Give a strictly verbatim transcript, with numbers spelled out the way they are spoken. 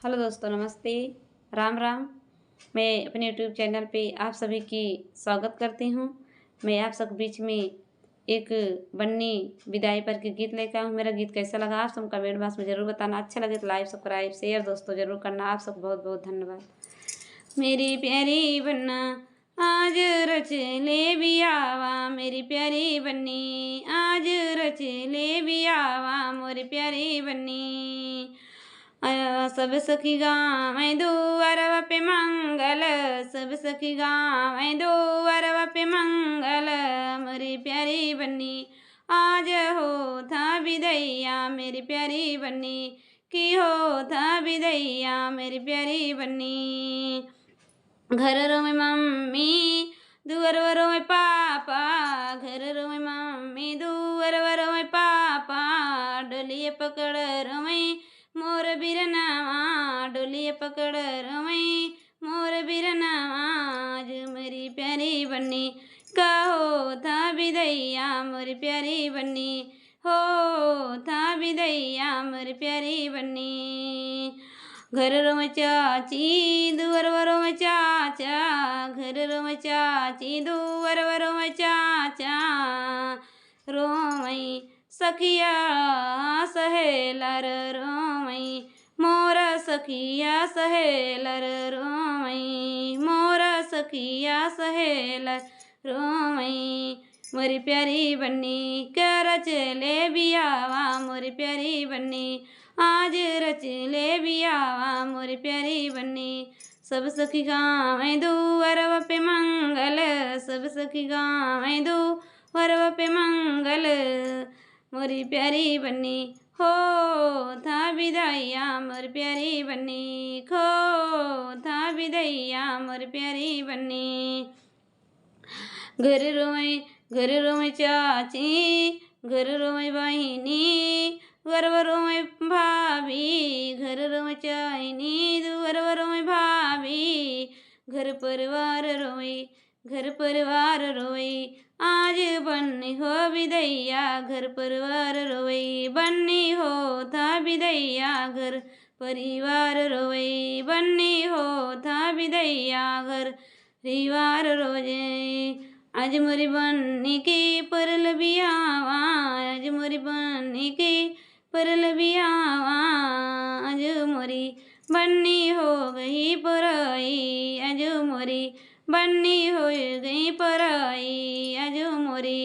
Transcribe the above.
हेलो दोस्तों, नमस्ते, राम राम। मैं अपने YouTube चैनल पे आप सभी की स्वागत करती हूँ। मैं आप सब बीच में एक बन्नी विदाई पर के गीत लेकर आऊँ। मेरा गीत कैसा लगा, आप सब कमेंट बॉक्स में जरूर बताना। अच्छा लगे तो लाइक, सब्सक्राइब, शेयर दोस्तों जरूर करना। आप सबको बहुत बहुत धन्यवाद। मेरी प्यारी बन्ना, आज रच ले बियावा, मेरी प्यारी बन्नी, आज रच ले बियावा, मोरी प्यारी बन्नी। आ, सब सखी गावै दुअरवा पे मंगल, सब सखी गावै दुअरवा पे मंगल, मोरी प्यारी बन्नी। आज होत बिदैया, मेरी प्यारी बन्नी, कि होत बिदैया, मेरी प्यारी बन्नी। घर रोवै मम्मी, दुअरवा रोवै पापा, घर रोवै मम्मी, दुअरवा रोवै पापा, डोलिया पकड़ रोवै मोर बिरनवा, डोलिया पकड़ रोवै मोर बिरनवा। आज मोरी प्यारी बन्नी, का होत बिदैया, मोरी प्यारी बन्नी, होत बिदैया, मोरी प्यारी बन्नी। घर रोवै चाची, दुअरवा रोवै चाचा, घर रोवै चाची, दुअरवा रोवै चाचा। रोवै सखिया सहेलर, रोवै मोर सखिया सहेलर, रोवै मोर सखिया सहेलर, रोवै मोरी प्यारी बन्नी, के रच ले बियावा, मोरी प्यारी बन्नी, आज रच ले बियावा, मोरी प्यारी बन्नी। सब सखी गावै दुअरवा पे मंगल, सब सखी गावै दुअरवा पे मंगल, मोरी प्यारी बन्नी, होत बिदैया, मोरी प्यारी बन्नी, होत बिदैया, मोरी प्यारी बन्नी। घर रोवै, घर रोवै चाची, घर रोवै बहिनी, घर रोवै भाभी, घर रोवै चाइनी, घर रोवै भाभी, घर परिवार रोवै, घर परिवार रोवै। आज बन्नी हो बिदैया, घर परिवार रोवै, बन्नी होत बिदैया, घर परिवार रोवै, बन्नी होत बिदैया, घर परिवार रोवै। आज मोरी बन्नी के परल बियावा, आज मोरी बन्नी के परल बियावा, आज मोरी बन्नी हो गई परई, आज मोरी बन्नी हो गई परई, आज मोरी